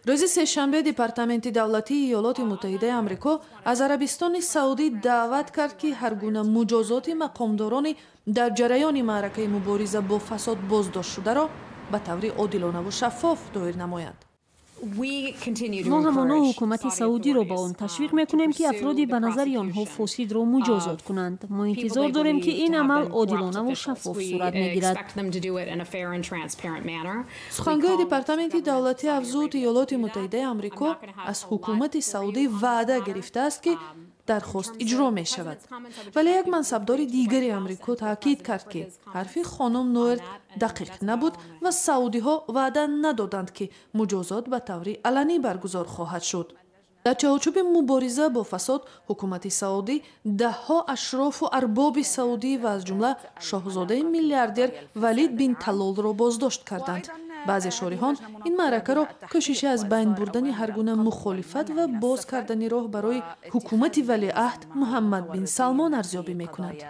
Рӯзи сешанбе Департаменти давлатии Иёлоти Муттаҳидаи Амрико аз Арабистони Саудӣ даъват кард, ки ҳар гуна муҷозоти мақомдорони дар ҷараёни маъракаи мубориза бо фасод боздоштшударо ба таври одилонаву шаффоф доир намояд. Мо ҳамоно ҳукумати Саудиро ба он ташвиқ мекунем, ки афроди ба назари онҳо фосидро муҷозот кунанд. Мо интизор дорем, ки ин амал одилонаву шаффоф сурат мегирад. Сухангӯи Департаменти давлатӣ афзуд, Иёлоти Муттаҳидаи Амрико аз ҳукумати Саудӣ ваъда гирифтааст, ки дархост иҷро мешавад. Вале як мансабдори дигари Амрико таъкид кард, ки ҳарфи хонум Ноерт дақиқ набуд ва саудиҳо ваъда надоданд, ки муҷозот ба таври аланӣ баргузор хоҳад шуд. Дар чаҳорчӯби мубориза бо фасод, ҳукумати Саудӣ даҳҳо ашрофу арбоби саудӣ ва аз ҷумла шоҳзодаи миллиардер Валид бин Талолро боздошт карданд. Баъзе шориҳон ин маъракаро кӯшиши аз байн бурдани ҳар гуна мухолифат ва боз кардани роҳ барои ҳукумати валиаҳд Муҳаммад бин Салмон арзёбӣ мекунанд.